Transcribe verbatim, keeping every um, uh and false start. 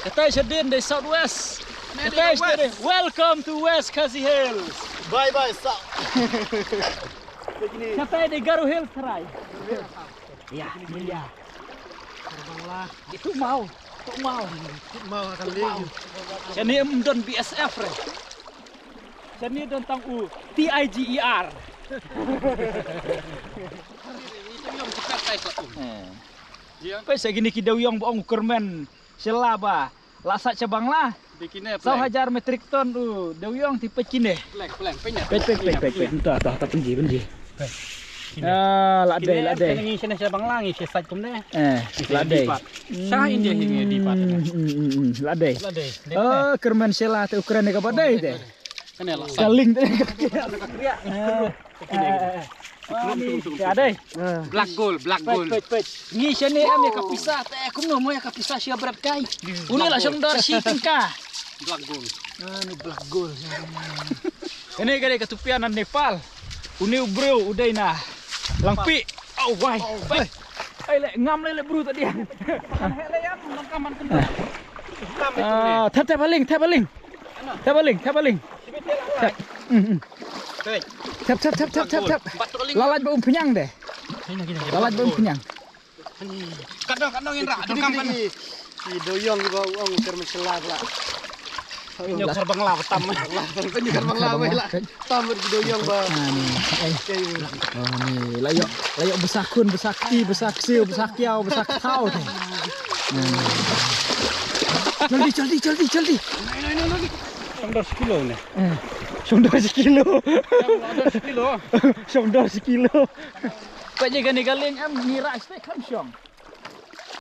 Katai shadien dei South West. Katai shadien dei Welcome to West Khasi Hills. Bye bye South. Katai dei Garo Hills trai. Ya, ya. Itu mau, itu mau. Mau akan lagi. Shane em don B S F re. Shane don tang u T I G E R. Peit sa kine ki dewïong ba ong u kyrmen shylla ba la sah sha Bangla. Saw hajar metric ton u dewïong te peit kine. Peit peit peit peit. Mynta ta ta pynji pynji. Ah, la dei la dei. Ngi shane sha Bangla ngi sha sait kumne. Eh, la dei. Sha India hi ngi di pat. La dei. La dei. Oh, kyrmen shylla te u kren ka ba dei te. Kane la. Ka ling te. Black gold, black gold. Peit peit. Ngi shane em ïa ka pisa te kumno mo ïa ka pisa shi bret kai. Uni la shong dor shi tyngka. Black gold. Ani black gold. Kane ka dei ka tupian na Nepal. Uni u briew u dei na Langpih. Oh wai. Ai le ngam le le briew ta dei. Ah, thep thep haling, thep haling. Thep haling, thep haling. Thep. Thep thep thep thep thep thep. La lait ba um pynïang de. La lait ba um pynïang. Katno katno ngin rah. Dukam kan. Ki dewïong ba ong kyrmen shylla la. Nyo kar Bangla ba tam. Nyo kar Bangla ba la. Tam ki dewïong ba. Ni la ïoh la ïoh basa khun basa kti basa ksiew basa kiaw basa kthaw. Jaldi jaldi jaldi jaldi. Shong dor shi kilo ne. Shong dor shi kilo. Shong dor shi kilo. Peit ïa kane ka lieng em ngi rah stek kham shong.